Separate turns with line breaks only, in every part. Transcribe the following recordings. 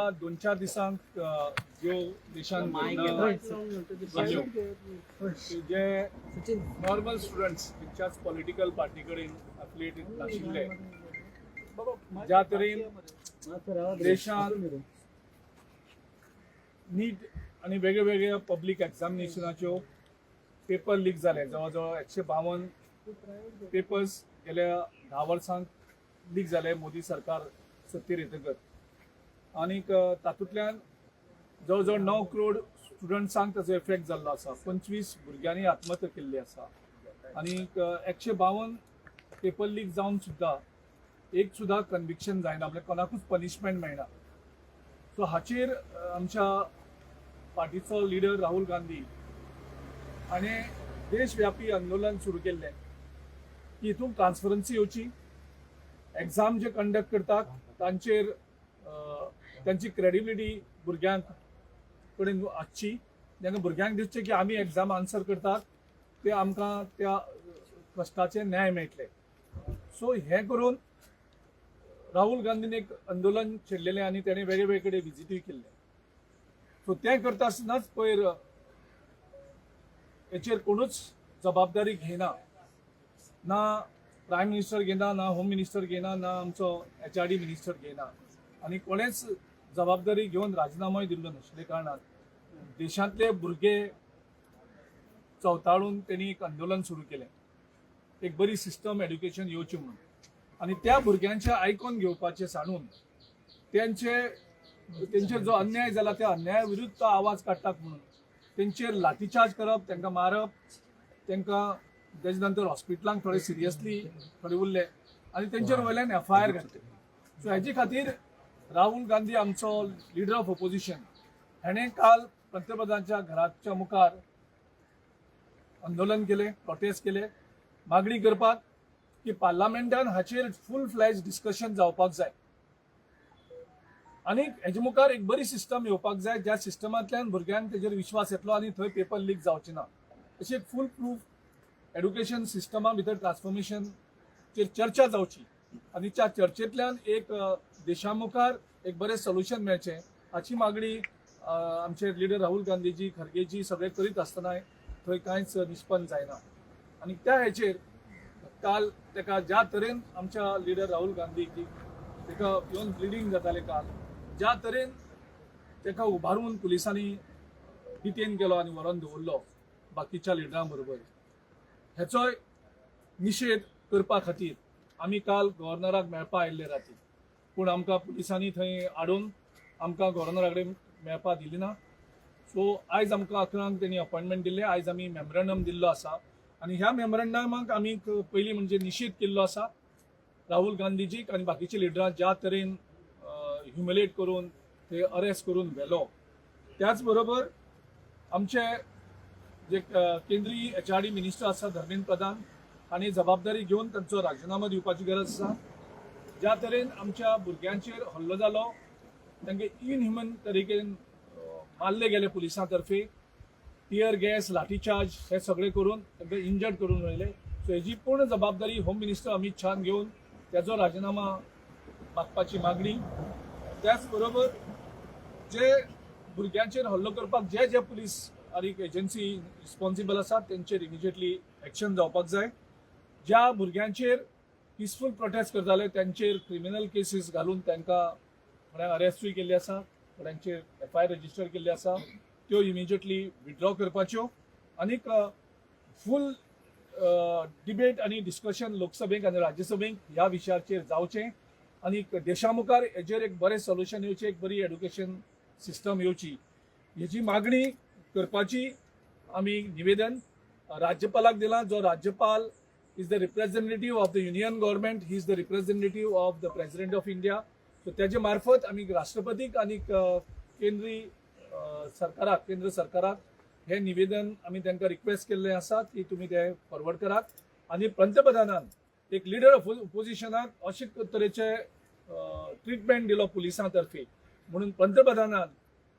फाटल्या 2-4 दिसांक ज्यो देशांत घटना जाल्यो की जे नॉर्मल स्टुडंट्स खंयच्याच पॉलिटिकल पार्टी कडेन अफिलिएटेड नाशिल्ले, ज्या तरेन देशांत नीट आनी वेगळे वेगळ्या पब्लीक एग्जामिनेशनाच्यो पेपर लीक जाले, जवळ जवळ 152 पेपर्स गेल्या 10 वर्सांक लीक जाले मोदी सरकार सत्तेर येतकच. आनीक तातूंतल्यान जवळ जवळ 9 करोड स्टुडंट्सांक ताचो इफेक्ट जाल्लो आसा. 25 भुरग्यांनी आत्महत्या केल्ली आसा आनीक 152 पेपर लीक जावन सुद्दां एक सुद्दां कन्विक्शन जायना, म्हणजे कोणाकूच पनिशमेंट मेळना. सो हाचेर आमच्या पार्टीचो लिडर राहुल गांधी हाणें देशव्यापी आंदोलन सुरू केल्लें की हितून ट्रान्सपरन्सी येवची, एग्जाम जे कंडक्ट करतात तांचेर तांची क्रेडिबिलिटी भुरग्यांक कडेन आसची, जेन्ना भुरग्यांक दिसचें की आमी एग्जाम आन्सर करतात ते आमकां त्या कश्टाचे न्याय मेळटले. सो हें करून राहुल गांधीन एक आंदोलन छेडलेलें आनी तेणें वेगळे वेगळे कडेन विजिटूय केल्लें. सो तें करता आसतनाच पयर हेचेर कोणूच जबाबदारी घेयना, ना प्रायम मिनिस्टर घेयना, ना होम मिनिस्टर घेयना, ना आमचो एचआरडी मिनिस्टर घेयना आनी कोणेच जबाबदारी घेवन राजिनामोय दिल्लो नाशिल्ले कारणान देशांतले भुरगे चवताळून तेणी एक आंदोलन सुरू केलें, एक बरी सिस्टम एड्युकेशन येवची म्हणून. आनी त्या भुरग्यांचें आयकोन घेवपाचें सांडून तेंचेर जो अन्याय जाला त्या अन्याया विरुद्ध तो आवाज काडटात म्हणून तेंचेर लाठीचार्ज करप, तांकां मारप, तांकां तेजे नंतर हॉस्पिटलांक थोडे सिरियसली थोडे उरले आनी तेंचेर वयल्यान एफआयआर घातले. सो हेजे खातीर राहुल गांधी आमचो लिडर ऑफ ओपोजिशन हेणें काल पंतप्रधानाच्या घराच्या मुखार आंदोलन केलें, प्रोटेस्ट केले, मागणी करपाक की पार्लमेंटान हाचेर फूल फ्लॅज डिस्कशन जावपाक जाय आनी हेजे मुखार एक बरी सिस्टम येवपाक जाय, ज्या सिस्टमांतल्यान भुरग्यांक तेजेर विश्वास येतलो आनी थंय पेपर लीक जावचे ना. अशी एक फूल प्रूफ एड्युकेशन सिस्टमा भितर ट्रान्सफॉर्मेशनचेर चर्चा जावची आनी त्या चर्चेंतल्यान एक देशा मुखार एक बरें सोल्युशन मेळचें हाची मागणी आमचे लिडर राहुल गांधीजी, खरगेजी सगळे करीत आसतनाय थंय कांयच निष्पन्न जायना. आनी त्या हेचेर काल तेका ज्या तरेन आमच्या लिडर राहुल गांधीजी तेका येवन ब्लिडींग जाताले काल, ज्या तरेन तेका उबारून पुलिसांनी डिटेन केलो आनी व्हरोन दवरलो बाकीच्या लिडरां बरोबर, हेचोय निशेध करपा खातीर आमी काल गव्हर्नराक मेळपा आयिल्ले राती, पूण आमकां पुलिसांनी थंय हाडून आमकां गव्हर्नरा कडेन मेळपा दिली ना. सो आयज आमकां 11 तेणी अपॉयंटमेंट दिल्लें. आयज आमी मेमोरंडम दिल्लो आसा आनी ह्या मेमोरंडमाक आमी पयलीं म्हणजे निशेध केल्लो आसा राहुल गांधीजीक आनी बाकीचे लिडरां ज्या तरेन ह्युमिलेट करून ते अरेस्ट करून व्हेलो. त्याच बरोबर आमचे जे केंद्रीय एचआरडी मिनिस्टर आसा धर्मेंद्र प्रधान हांणी जबाबदारी घेवन तांचो राजिनामो दिवपाची गरज आसा. ज्या तरेन आमच्या भुरग्यांचेर हल्लो जालो, तांकां इनह्युमन तरेन मारले गेले पुलिसां तर्फे, टियर गॅस, लाठीचार्ज हे सगळे करून तांकां इंजर्ड करून उडयले. सो हेजी पूर्ण जबाबदारी होम मिनिस्टर अमित शहान घेवन त्याचो राजिनामा मागपाची मागणी. त्याच बरोबर जे भुरग्यांचेर हल्लो करपाक जे जे पुलीस आनी एजन्सी रिस्पॉन्सिबल आसात तेंचेर इमिजिएटली एक्शन जावपाक जाय. ज्या भुरग्यांचेर पिसफूल प्रोटेस्ट करताले त्यांचेर क्रिमिनल केसीस घालून तांकां थोड्यांक अरेस्टूय केल्ली आसा, थोड्यांचेर एफआयआर रजिस्टर केल्ली आसा, त्यो इमिजिएटली विथड्रॉ करपाच्यो आनीक फूल डिबेट आनी डिस्कशन लोकसभेक आनी राज्यसभेक ह्या विशयाचेर जावचें आनी देशा मुखार हेजेर एक बरें सोल्युशन येवचें, एक बरी एड्युकेशन सिस्टम येवची हेजी मागणी करपाची आमी निवेदन राज्यपालाक दिलां. जो राज्यपाल is the representative of the union government, he is the representative of the President of India. So त्याचे मार्फत आमी राष्ट्रपतीक आनी केंद्रीय सरकाराक, केंद्र सरकाराक हे निवेदन आमी तांकां रिक्वेस्ट केल्लें आसा की तुमी ते फॉरवर्ड करात आनी पंतप्रधानान एक लिडर ऑफ ओपोजिशनाक अशे तरेचे ट्रिटमेंट दिलो पुलिसां तर्फे म्हणून पंतप्रधानान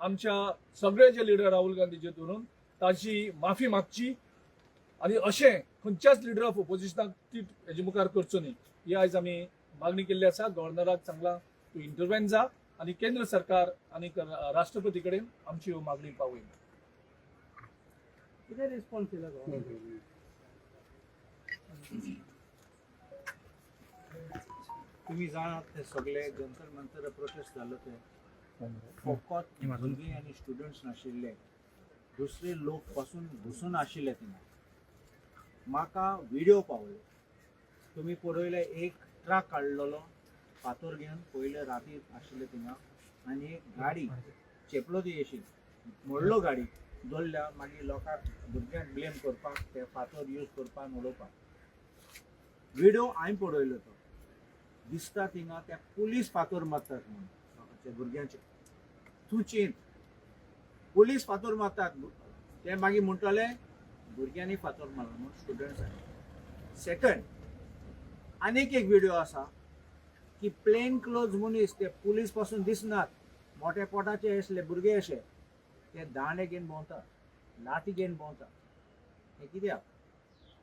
आमच्या सगळे जे लिडर राहुल गांधीचे धरून ताची माफी मागची आनी अशें खंयच्याच लिडर ऑफ ओपोजिशनाक ट्रीट हेजे मुखार करचो न्ही, ही आयज आमी मागणी केल्ली आसा. गव्हर्नराक सांगलां तूं इंटरवेन जा. आनी केंद्र सरकार आनी राष्ट्रपती कडेन आमची ह्यो मागणी पावयन.
कितें रिस्पॉन्स दिला तो?
तुम्ही जाणात ते सगळे जंतर मंतर प्रोटेस्ट जालो ते फकत भुरगीं आनी स्टुडंट्स नाशिल्ले, दुसरे लोक पासून घुसून आशिल्ले थिंगा. म्हाका व्हिडियो पावले, तुमी पळयले एक ट्रक काडलेलो फातर घेवन पयले राती आशिल्ले थिंगा आनी एक गाडी चेपलो ती अशी मोडलो गाडी दवरल्या. मागीर लोकांक भुरग्यांक ब्लेम करपाक ते फातर यूज करपाक उडोवपाक. व्हिडियो हांवें पळयलो, तो दिसता थिंगा त्या पुलीस फातर मारतात म्हणून लोकांचे भुरग्यांचे. तूं चेंत पुलीस फातर मारतात ते मागीर म्हणटले भुरग्यांनी फातर मारलो म्हणून स्टुडंट्सांनी. सेकंड आनीक एक व्हिडियो आसा की प्लेन क्लोज मनीस ते पुलीस पासून दिसनात, मोठ्या पोटाचे आसले भुरगे अशे ते दांडे घेवन भोंवतात, लाठी घेवन भोंवतात. हें कित्याक,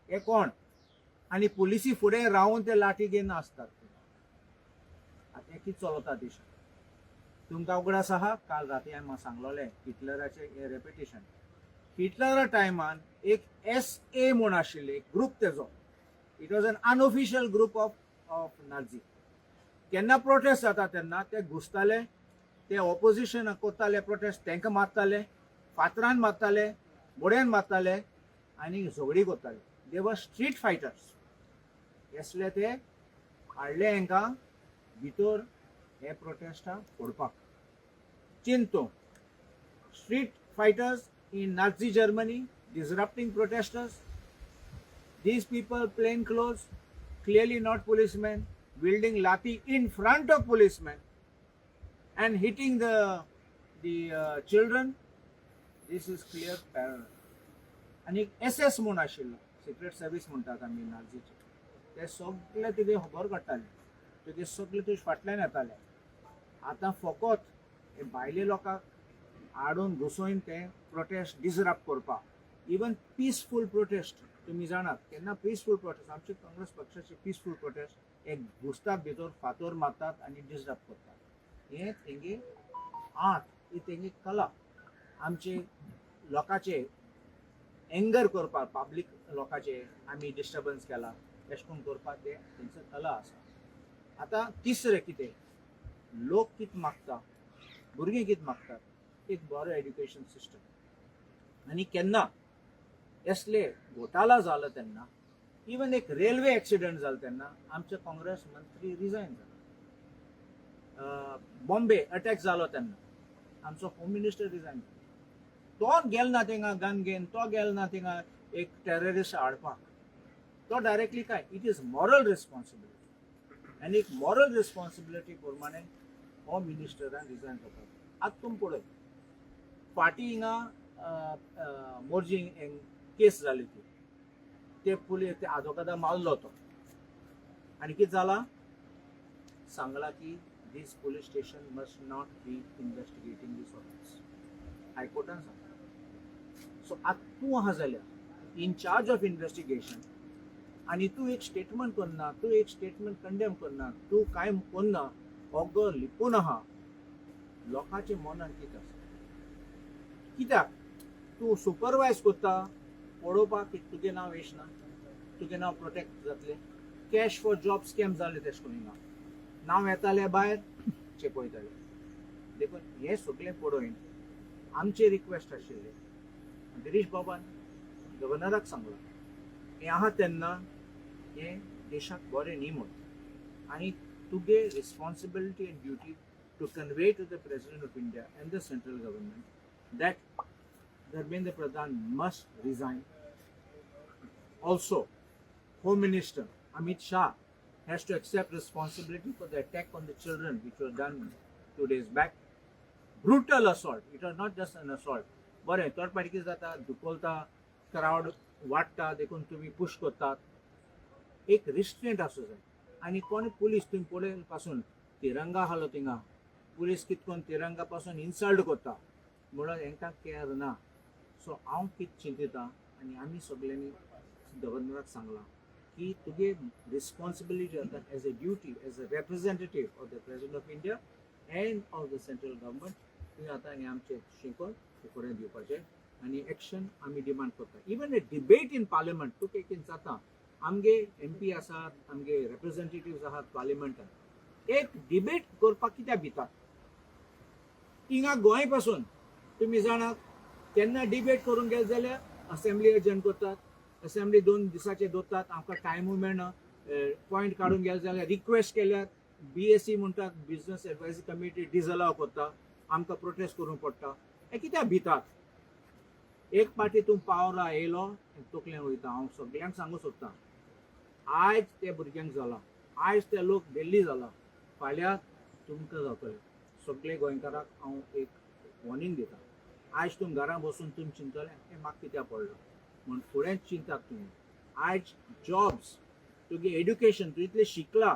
हे कोण? आनी पुलिसी फुडें रावन ते लाठी घेवन आसतात. आतां हें कितें चलता देशांत तुमकां उगडास आहा, काल राती हांवें सांगलोलें हिटलराचें हें रेपिटेशन. हिटलरा टायमान एक एस ए म्हूण आशिल्ले एक ग्रूप तेजो, it was an unofficial group of Nazi. केन्ना प्रोटेस्ट जाता तेन्ना ते घुसताले, ते ऑपोजिशन करताले प्रोटेस्ट, तांकां मारताले, फातरान मारताले, बोड्यान मारताले आनी झगडी करताले. They were street fighters. असले ते हाडले हांकां भितर हे प्रोटेस्टां फोडपाक. चिंतो street fighters in Nazi Germany disrupting protesters. These people, plain clothes, clearly not policemen, wielding lathi in front of policemen and hitting the children. This is clear parallel. आनी एक S S म्हूण आशिल्लो, सिक्रेट सर्वीस म्हणटात आमी नाझीचे, ते सगळे तुगे खबर काडटाले, तुगे सगळे तुजे फाटल्यान येताले. आतां फकत हे भायले लोकांक हाडून घुसोवन ते प्रोटेस्ट डिसरप्ट करपाक. इवन पिसफूल प्रोटेस्ट, तुमी जाणात केन्ना पिसफूल प्रोटेस्ट, आमचे काँग्रेस पक्षाचे पिसफूल प्रोटेस्ट एक घुसतात भितर, फातोर मारतात आनी डिसरप्ट करतात. हें तेंगे आर्ट, ही तेंगे कला, आमचे लोकांचे एंगर करपाक, पब्लीक लोकांचे आमी डिस्टर्बन्स केला अशें करून करपाक ते तेंचो कला आसा. आतां तिसरें कितें, लोक कितें मागता, भुरगीं कितें मागतात, एक बरो एड्युकेशन सिस्टम. आनी केन्ना असले घोटाला जालो तेन्ना, इवन एक रेल्वे एक्सिडंट जालो तेन्ना आमचे काँग्रेस मंत्री रिजायन जालो. बॉम्बे अटॅक जालो तेन्ना आमचो होम मिनिस्टर रिजायन जालो. तो गेल ना थिंगा गन घेवन, तो गेल ना थिंगा एक टेररिस्ट हाडपाक, तो डायरेक्टली काय, it is moral responsibility. आनी एक मॉरल रिस्पॉन्सिबिलिटी प्रमाणे हो मिनिस्टरान रिजायन करपाक. आतां तुमी पळय, फाटीं हिंगा मोरजी केस जाली ती, ते पुलीस ते आदवोगादा मारलो तो आनी कितें जाला, सांगला की this police station must not be investigating this offence, हायकोर्टान सांगला. सो आतां तूं आहा जाल्यार इन चार्ज ऑफ इन्वेस्टिगेशन आनी तूं एक स्टेटमेंट करना, तूं एक स्टेटमेंट कंडेम करना, तूं कांय करना, ओगो लिपून आहा, लोकांच्या मनान कितें आसा? कित्याक तूं सुपरवायज करता पळोवपाक की तुगें नांव येना, तुगें नांव प्रोटेक्ट जातलें? कॅश फॉर जॉब स्कॅम जालें तेश करून हिंगा नांव येतालें भायर, चेपयताले. देखून हें सगळें पळोवन आमचें रिक्वेस्ट आशिल्लें, गिरीश बाबान गव्हर्नराक सांगलां, हें आहा तेन्ना हें देशाक बरें न्ही म्हूण, आनी तुगे responsibility and duty to convey to the President of India and the central government that Dharmendra Pradhan must resign. Also, Home Minister Amit Shah has to accept responsibility for the attack on the children which was done 2 days back. Brutal assault. It was not just an assault. बरें, third party कितें जाता, धुकलता, crowd वाडटा, देखून तुमी push करतात. एक restraint आसूं जाय. आनी कोण पुलीस तुमी पळय पासून तिरंगा हालो थिंगा, पुलीस कित करून तिरंगा पासून इन्सल्ट करता म्हणून हेंकां केअर ना. सो हांव कितें चिंतिता आनी आमी सगल्यांनी गव्हर्नराक सांगलां की तुगे रिस्पॉन्सिबिलिटी आतां as a duty, as a representative of the President of India. and of the central government. तुवें आतां हें आमचें शिंकोन फुडें दिवपाचें आनी एक्शन आमी डिमांड करता. Even a debate in parliament तुका एक जाता, आमगे एमपी आसात, आमगे रिप्रेझेंटेटिव्ह आसात पार्लिमेंटात, एक डिबेट करपाक कित्याक भितात हिंगा गोंय पासून? तुमी जाणात, केन्ना डिबेट करूंक गेले जाल्यार असेंब्ली एजंट करतात, असेंब्ली 2 दिसाचे दवरतात, आमकां टायमूय मेळना. पॉयंट काडून गेले जाल्यार रिक्वेस्ट केल्यार बीएसी म्हणटात, बिझनस एडवायजरी कमिटी डिसअलाव करता, आमकां प्रोटेस्ट करूंक पडटा. हे कित्याक भितात? एक पाटी तूं पावरा येयलो, तकलेन वयता. हांव सगल्यांक सांगूंक सोदतां, आयज ते भुरग्यांक जाला, आयज ते लोक दिल्ली जाला, फाल्यां तुमकां जातले. सगळे गोंयकाराक हांव एक वॉर्निंग दिता. आयज तुमी घरा बसून तुमी चिंतले हें म्हाका कित्याक पडलां म्हूण, फुडें चिंतात तुमी. आयज जॉब्स, तुगे एड्युकेशन, तूं इतलें शिकला,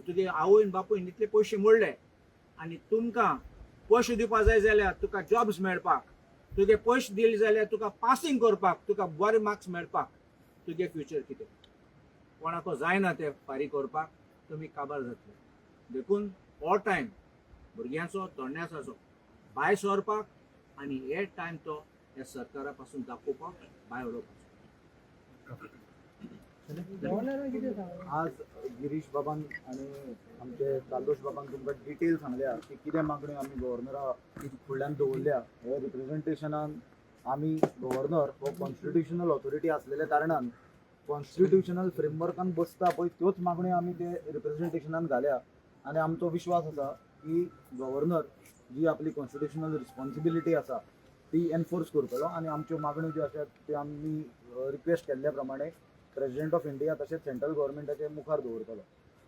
तुगे आवयन बापूयन इतले पयशे मोडले आनी तुमकां पयशे दिवपा जाय जाल्यार तुका जॉब्स मेळपाक, तुगे पयशे दिले जाल्यार तुका पासिंग करपाक, तुका बरे मार्क्स मेळपाक, तुगे फ्युचर कितें? कोणाक जायना ते फारीक करपाक, तुमी काबार जातले. देखून हो टायम भुरग्यांचो, तरणाट्यांचो भायर सरपाक आनी हे टायम तो ह्या सरकारा पासून दाखोवपाक, भायर उडोवपाचो.
आज गिरीश बाबान आनी आमचे कार्लोश बाबान तुमकां डिटेल सांगल्या की कितें मागण्यो आमी गव्हर्नरा फुडल्यान दवरल्या. हे रिप्रेझेंटेशनान आमी गव्हर्नर हो कॉन्स्टिट्युशनल ऑथॉरिटी आसलेल्या कारणान कॉन्स्टिट्युशनल फ्रेमवर्कान बसता पळय, त्योच मागण्यो आमी ते रिप्रेझेंटेशनान घाल्या. आनी आमचो विश्वास आसा की गव्हर्नर जी आपली कॉन्स्टिट्युशनल रिस्पॉन्सिबिलिटी आसा ती एनफोर्स करतलो आनी आमच्यो मागण्यो ज्यो आसात त्यो आमी रिक्वेस्ट केल्ल्या प्रमाणे प्रेसिडेंट ऑफ इंडिया तशेंच सेंट्रल गव्हर्मेंटाचे मुखार दवरतलो.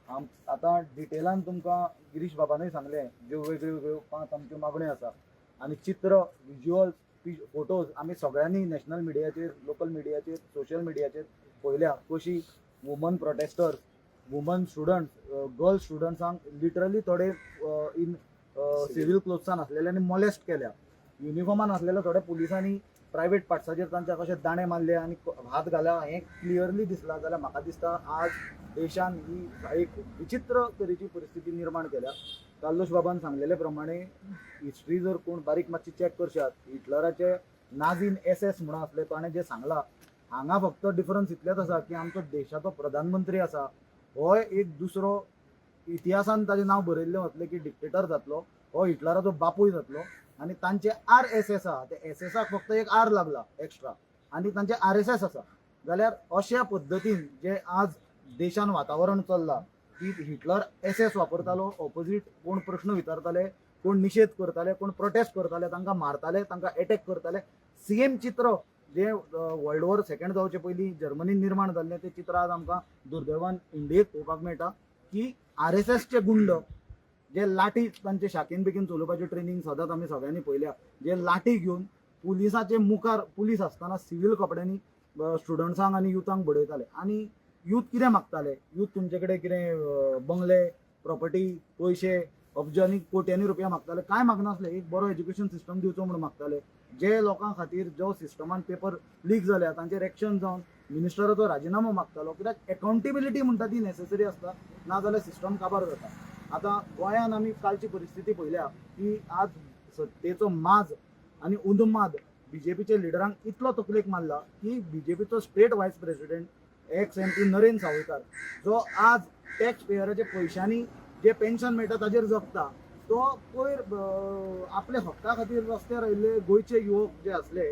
आम आतां डिटेलान तुमकां गिरीश बाबानूय सांगलें, ज्यो वेगळ्यो वेगळ्यो पांच आमच्यो मागण्यो आसा आनी चित्र, विज्युअल्स, फोटोज आमी सगळ्यांनी नॅशनल मिडियाचेर, लोकल मिडियाचेर, सोशल मिडियाचेर पळयल्या, कशी woman protesters, woman students, girl स्टुडंट्सांक लिटरली थोडे इन सिवील क्लोथ्सान आसलेल्यांनी मोलेस्ट केल्या. युनिफॉर्मान आसलेल्या थोड्या पुलिसांनी प्रायवेट पार्ट्साचेर तांच्या कशे दाणे मारले आनी हात घाला, हें क्लियरली दिसलां. जाल्यार म्हाका दिसता आज देशान ही एक विचित्र तरेची परिस्थिती निर्माण केल्या. कार्लोश बाबान सांगलेले प्रमाणे हिस्ट्री जर कोण बारीक मातशी चॅक करशात, हिटलराचे नाझीन एस एस म्हणून आसले, ताणें जें सांगलां, हांगा फक्त डिफरन्स इतलेच आसा की आमचो देशाचो प्रधानमंत्री आसा होय एक दुसरो इतिहासान ताजें नांव बरयल्लें वतलें की डिक्टेटर जातलो, हो हिटलराचो बापूय जातलो. आनी तांचे आर एस एस आहा, ते एस एसाक फक्त एक आर लागला एक्स्ट्रा आनी तांचे आर एस एस आसा. जाल्यार अशा पद्दतीन जे आज देशान वातावरण चल्लां की हिटलर एस एस वापरतालो, ऑपोजीट कोण प्रश्न विचारताले, कोण निशेध करताले, कोण प्रोटेस्ट करताले, तांकां मारताले, तांकां एटॅक करताले. सेम चित्र जे वर्ल्ड वॉर सेकंड जावचे पयलीं जर्मनीन निर्माण जाल्लें, तें चित्र आज आमकां दुर्दैवान इंडियेक पळोवपाक मेळटा की आर एस एसचे गुंड जे लाठी तांचे शाकेन बिकीन चलोवपाची ट्रेनींग सदांच आमी सगळ्यांनी पळयल्या, जे लाठी घेवन पुलिसाचे मुखार पुलीस आसतना सिवील कपड्यांनी स्टुडंट्सांक आनी युथांक बडयताले. आनी यूथ कितें मागताले? यूथ तुमचे कडेन कितें बंगले, प्रॉपर्टी, पयशे, अब्जांनी कोट्यांनी रुपया मागताले? कांय मागनासले. एक बरो एज्युकेशन सिस्टम दिवचो म्हणून मागताले. जे लोकां खातीर जो सिस्टमान पेपर लीक जाल्या तांचेर एक्शन जावन मिनिस्टराचो राजिनामो मागतालो, कित्याक एकाउंटेबिलिटी म्हणटा ती नेसेसरी आसता, नाजाल्यार सिस्टम काबार जाता. आतां गोंयान आमी कालची परिस्थिती पळयल्या की आज सत्तेचो माज आनी उन्माद बीजेपीच्या लिडरांक इतलो तकलेक मारला की बीजेपीचो state vice president, ex MP Naren Sawaikar, जो आज टॅक्स पेयराच्या पयशांनी जे पेन्शन मेळटा ताजेर जगता, तो पयर आपल्या हक्का खातीर रस्त्यार आयिल्ले गोंयचे युवक जे आसले,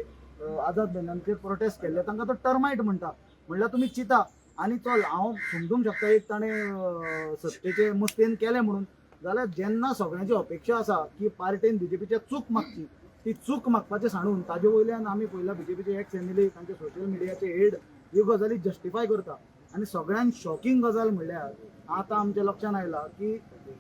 आझाद मैदानाचेर प्रोटेस्ट केल्ले, तांकां तो टर्मायट म्हणटा. म्हणल्यार तुमी चिंता. आनी चल, हांव समजूंक शकता एक ताणें सत्तेचे मस्तेन केलें म्हणून. जाल्यार जेन्ना सगळ्यांची अपेक्षा आसा की पार्टेन बीजेपीच्या चूक मागची, ती चूक मागपाचें सांडून ताजे वयल्यान आमी पळयला बीजेपीचे एक्स एमएलए, तांचे सोशल मिडियाचे हेड ह्यो गजाली जस्टिफाय करता. आनी सगळ्यान शॉकिंग गजाल म्हणल्यार आतां आमच्या लक्षांत आयला की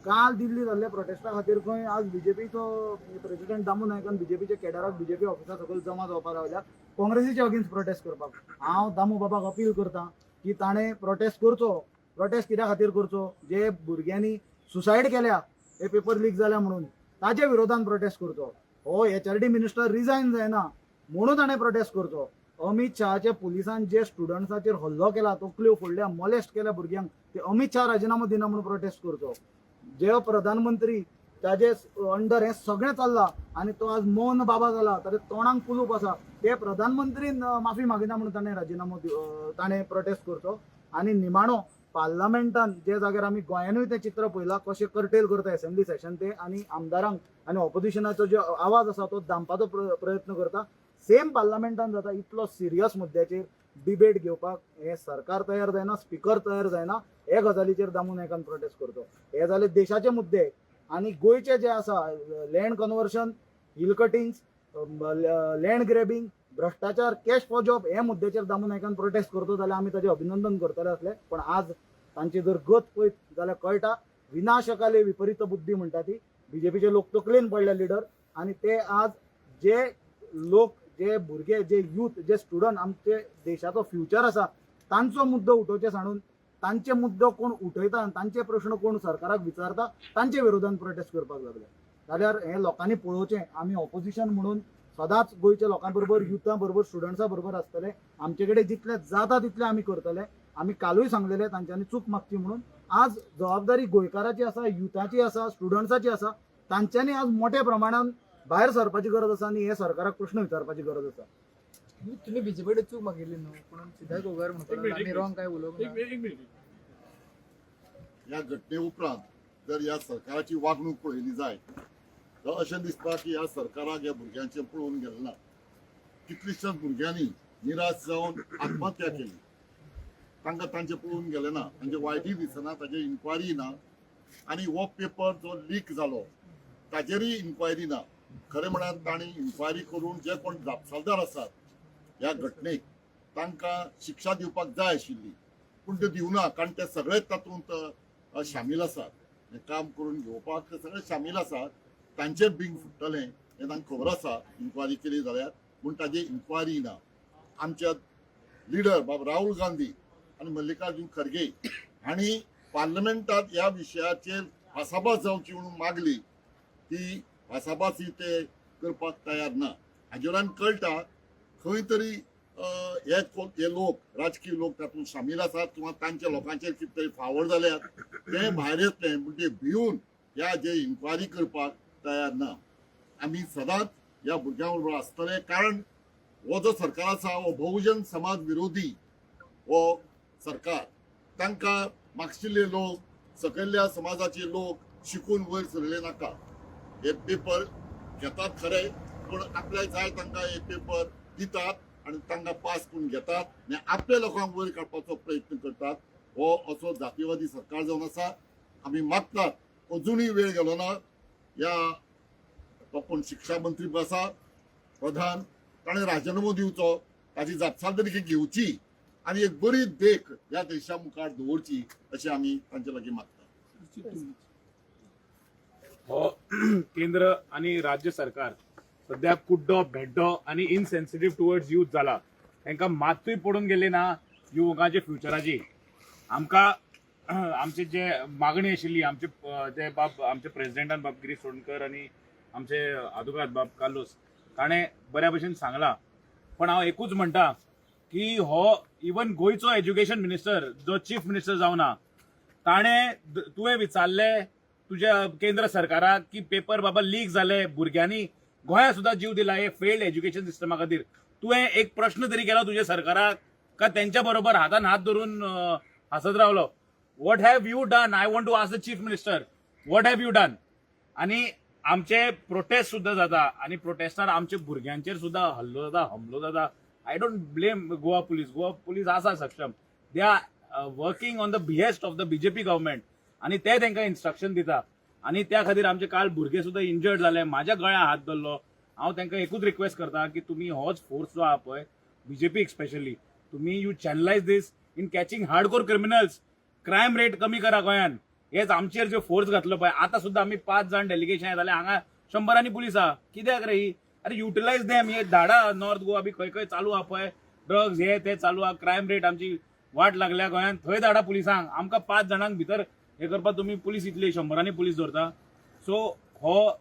काल दिल्ली जाल्ल्या प्रोटेस्टा खातीर खंय आज बीजेपीचो प्रेसिडेंट दामू नायकान बीजेपीच्या केडराक बीजेपी ऑफिसा सकयल जमा जावपाक रावल्या काँग्रेसीच्या अगेन्स्ट प्रोटेस्ट करपाक. हांव दामू बाबाक अपील करता की ताणें प्रोटेस्ट करचो. प्रोटेस्ट कित्या खातीर करचो? जे भुरग्यांनी सुसायड केल्या, हे पेपर लीक जाल्या म्हणून, ताजे विरोधान प्रोटेस्ट करचो. हो एचआरडी मिनिस्टर रिजायन जायना म्हणून ताणें प्रोटेस्ट करचो. अमित शहाच्या पुलिसान जे स्टुडंट्साचेर हल्लो केला, तकल्यो फोडल्या, मोलेस्ट केल्या भुरग्यांक, ते अमित शहा राजिनामो दिना म्हणून प्रोटेस्ट करचो. जे प्रधानमंत्री ताजे अंडर हें सगळें चल्लां आनी तो आज मौन बाबा जाला, ताजे तोंडाक कुलूप आसा. ते प्रधानमंत्रीन माफी मागिना म्हणून ताणें राजिनामो ताणें प्रोटेस्ट करचो. आनी निमाणो पार्लमेंटान जे जाग्यार आमी गोंयानूय तें चित्र पळयलां, कशें कर्टेल करता एसेंब्ली सेशन ते आनी आमदारांक आनी ऑपोजिशनाचो जो आवाज आसा तो दामपाचो प्रयत्न करता. सेम पार्लमेंटान जाता. इतलो सिरियस मुद्द्याचेर डिबेट घेवपाक हें सरकार तयार जायना, स्पिकर तयार जायना. हे गजालीचेर दामू नायकान प्रोटेस्ट करचो. हे जाले देशाचे मुद्दे. आनी गोंयचे जे आसा, land conversion, hill cuttings, land grabbing, भ्रष्टाचार, कॅश फॉर जॉब, हे मुद्द्याचेर दामू नायकान प्रोटेस्ट करतो जाल्यार आमी ताजें अभिनंदन करतले आसले. पण आज तांची जर गत पळयत जाल्यार कळटा, विनाशकाले विपरीत बुद्धी म्हणटा ती. बीजेपीचे लोक तकलेन पडले लिडर आनी ते आज जे लोक, जे भुरगे, जे यूथ, जे स्टुडंट आमचे देशाचो फ्युचर आसा, तांचो मुद्दो उठोवचे सांडून तांचे मुद्दो कोण उठयता आनी तांचे प्रश्न कोण सरकाराक विचारता तांचे विरोधान प्रोटेस्ट करपाक लागले. जाल्यार हें लोकांनी पळोवचें. आमी ऑपोजिशन म्हणून सदांच गोंयच्या लोकां बरोबर, युथा बरोबर, स्टुडंट्सां बरोबर आसतले. आमचे कडेन जितले जाता तितले आमी करतले. आमी कालूय सांगलेले तांच्यांनी चूक मागची म्हणून. आज जबाबदारी गोंयकाराची आसा, युथाची आसा, स्टुडंट्साची आसा. तांच्यांनी आज मोठ्या प्रमाणान भायर सरपाची गरज आसा आनी हे सरकाराक प्रश्न विचारपाची गरज आसा.
तुम्ही बीजेपी कडेन चूक मागिल्ली न्हू, पूण सिद्धार्थ गोगार
एक
म्हणपाक
मिनिट,
लागलो, आमी
एक
रॉंग काय उलोवंक
एक
ना.
एक मिनिट.
ह्या घटने उपरांत जर ह्या सरकाराची वागणूक पळयली जायत तर अशें दिसता की ह्या सरकाराक ह्या भुरग्यांचें पळोवन गेलें ना. कितलीशाच भुरग्यांनी निराश जावन आत्महत्या केली. तांकां तांचें पळोवन गेलें ना, तांचें वायटय दिसना, ताचेर इन्क्वायरी ना आनी हो पेपर जो लीक जालो ताचेरय इन्क्वायरी ना. खरें म्हळ्यार तांणी इन्क्वायरी करून जे कोण जापसालदार आसात ह्या घटनेक तांकां शिक्षा दिवपाक जाय आशिल्ली, पूण त्यो दिवना, कारण ते सगळेच तातूंत शामील आसात. हें काम करून घेवपाक ते सगळे शामील आसात. तांचें बिंग फुट्टलें हें तांकां खबर आसा इन्क्वायरी केली जाल्यार, पूण ताजी इन्क्वायरी ना. आमच्या लिडर बाब राहुल गांधी आनी मल्लिकार्जून खरगे हांणी पार्लमेंटात ह्या विशयाचेर भासाभास जावची म्हणून मागली, ती भासाभास ही ते करपाक तयार ना. हाजे वयल्यान कळटा खंय तरी हे लोक, राजकीय लोक तातूंत शामील आसात किंवा तांच्या लोकांचेर कितें तरी फावर जाल्यात ते भायर येतले म्हण ते भिवन ह्या जे इन्क्वायरी करपाक तयार ना. आमी सदांच ह्या भुरग्यां बरोबर आसतले, कारण हो जो सरकार आसा हो बहुजन समाज विरोधी हो सरकार. तांकां मागशिल्ले लोक, सकयल्ल्या समाजाचे लोक शिकून वयर सरले नाका. हे पेपर घेतात खरे, पूण आपल्याक जाय तांकां हे पेपर दितात आनी तांकां पास करून घेतात आनी आपल्या लोकांक वयर काडपाचो प्रयत्न करतात. हो असो जातीवादी सरकार जावन आसा. आमी मागतात, अजुनूय वेळ गेलो ना. ह्या तो कोण शिक्षा मंत्री आसा प्रधान, ताणें राजिनामो दिवचो, ताची जापसालदारकी घेवची आनी एक बरी देख ह्या देशा मुखार दवरची अशें आमी तांचे लागीं मागतात.
हो केंद्र आणि राज्य सरकार सध्या कुड्डो, भेड्डो आणि इनसेन्सिटीव टुवर्ड्स यूथ जाला. तांकां मातूय पडून गेली ना युवकांच्या फ्युचराची. आमकां आमचे जे मागणी आशिल्ली, आमचे जे बाब आमचे प्रेसिडेंटान बाब गिरीश चोडणकर आनी आमचे आदुगाद बाब कार्लोस ताणें बऱ्या भशेन सांगलां. पण हांव एकूच म्हणटा की हो इवन गोंयचो एज्युकेशन मिनिस्टर जो चीफ मिनिस्टर जावना, ताणें तुवें विचारलें तुज्या केंद्र सरकाराक की पेपर बाबा लीक जाले, भुरग्यांनी गोंयांत सुद्दां जीव दिला हे फेल्ड एज्युकेशन सिस्टमा खातीर, तुवें एक प्रश्न तरी केलो तुज्या सरकाराक का तेंच्या बरोबर हातान हात धरून हांसत रावलो? What have you done? I want to ask the chief minister, what have you done? आनी आमचे प्रोटेस्ट सुद्दां जाता आनी प्रोटेस्टार आमच्या भुरग्यांचेर सुद्दां हल्लो जाता, हमलो जाता. I don't blame Goa Police. Goa Police आसा सक्षम. They are working on the behest of the BJP government आनी ते तांकां इन्स्ट्रक्शन दिता आनी त्या खातीर आमचे काल भुरगे सुद्दां इंजर्ड जाले. म्हाज्या गळ्या हात धरलो. हांव तांकां एकूच रिक्वेस्ट करता की तुमी होच फोर्स जो आहा पळय, बीजेपीक स्पेशली, तुमी you channelize this in catching hardcore criminals. Crime rate कमी करा गोंयान. हेच आमचेर जो फोर्स घातलो पळय, आतां सुद्दां आमी पांच जाण डेलिगेशन येताले, हांगा शंबरांनी पुलीस आहा. कित्याक रे ही? अरे, युटिलायज देम. हे धाडा नॉर्थ गोवा बी खंय खंय चालू आहा पळय, ड्रग्स हे ते चालू आहा, क्रायम रेट आमची वाट लागल्या गोंयांत, थंय धाडा पुलिसांक. आमकां पांच जाणांक भितर हे करपाक तुमी पुलीस इतले शंबरांनी पुलीस दवरता. सो हो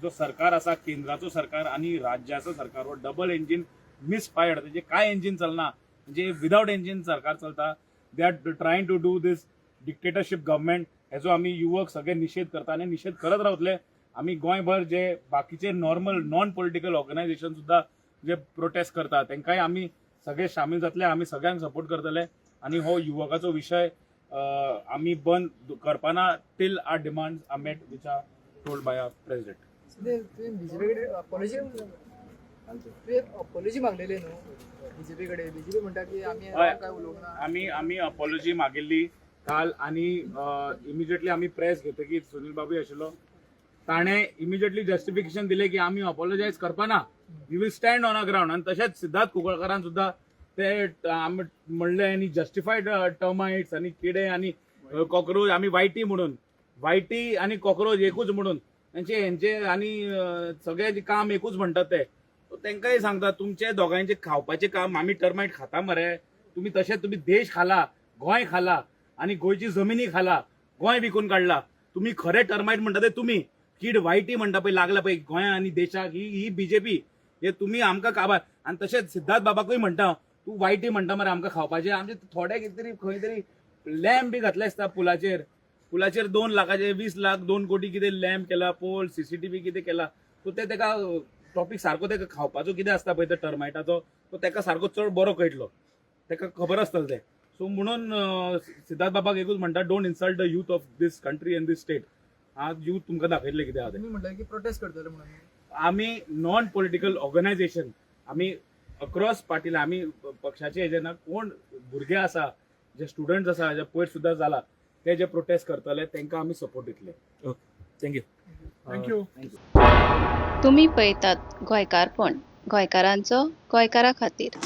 जो सरकार आसा, केंद्राचो सरकार आनी राज्याचो सरकार, हो डबल इंजीन मिसफायर्ड. तेजे काय इंजीन चलना, म्हणजे विदाउट इंजीन सरकार चलता. They are trying to do this dictatorship government. हेजो आमी युवक सगळे निशेध करता आनी निशेध करत रावतले. आमी गोंयभर जे बाकीचे नॉर्मल नॉन पॉलिटिकल ऑर्गनायझेशन सुद्दां जे प्रोटेस्ट करता तेंकांय आमी सगळे सामील जातले, आमी सगळ्यांक सपोर्ट करतले आनी हो युवकाचो विशय आमी बंद करपाना till our demands are met which are told by our president.
Sudhir, तुवें बीजेपी कडेन अपॉलॉजी, तुवें अपॉलॉजी मागलेली न्हू बीजेपी कडेन? बीजेपी म्हणटा की आमी
हय.
काय उलोवंक ना.
आमी आमी अपॉलॉजी मागिल्ली काल आनी इमिजिएटली आमी प्रेस घेतकीर सुनील बाबूय आशिल्लो, ताणें इमिजिएटली जस्टिफिकेशन दिलें की आमी अपॉलॉजायज करपाना, we will stand on a ground. आनी तशेंच सिद्धार्थ कुंकळकारान सुद्दां ते आमी म्हणलें आनी जस्टिफायड टर्मायट्स आनी किडे आनी कॉक्रोच आमी वायटी म्हणून, वायटी आनी कॉक्रोच एकूच म्हणून तेंचे हेंचे आनी सगळें काम एकूच म्हणटात ते. सो तेंकांय सांगता, तुमचे दोगांयचे खावपाचें काम, आमी टर्मायट खाता मरे तुमी, तशें तुमी देश खाला, गोंय खाला आनी गोंयची जमिनी खाला, गोंय विकून काडला. तुमी खरे टर्मायट म्हणटा ते तुमी कीड वायटी म्हणटा पळय लागला पळय गोंया आनी देशाक, ही ही बीजेपी हे तुमी आमकां काबार. आनी तशेंच सिद्धार्थ बाबाकूय म्हणटा, तूं वायटी म्हणटा मरे आमकां खावपाचें, आमचे थोडे कितें तरी खंय तरी लॅम्प बी घातले आसता पुलाचेर, पुलाचेर 2 लाखाचे 20 लाख 2 कोटी कितें लॅम्प केला, पोल सीसीटीव्ही कितें केला. सो ते तेका टॉपीक सारको तेका खावपाचो कितें आसता पळय ते टर्मायटाचो, तो तेका सारको चड बरो कळटलो, तेका खबर आसतलें तें. सो म्हणून सिद्धार्थ बाबाक एकूच म्हणटा, don't insult the youth of this country and this state. आज यूथ तुमकां दाखयतलें कितें आहा तें.
तुमी म्हणलें की प्रोटेस्ट करतले म्हणून.
आमी नॉन पॉलिटिकल ऑर्गनायझेशन, आमी अक्रॉस पार्टीला, आमी पक्षाचे हेजे ना, कोण भुरगे आसा जे स्टुडंट्स आसा जे पयर सुद्दां जाला ते जे प्रोटेस्ट करतले तेंकां आमी सपोर्ट दितले. Thank you.
Thank you.
तुमी पळयतात गोंयकारपण, गोंयकारांचो गोंयकारा खातीर.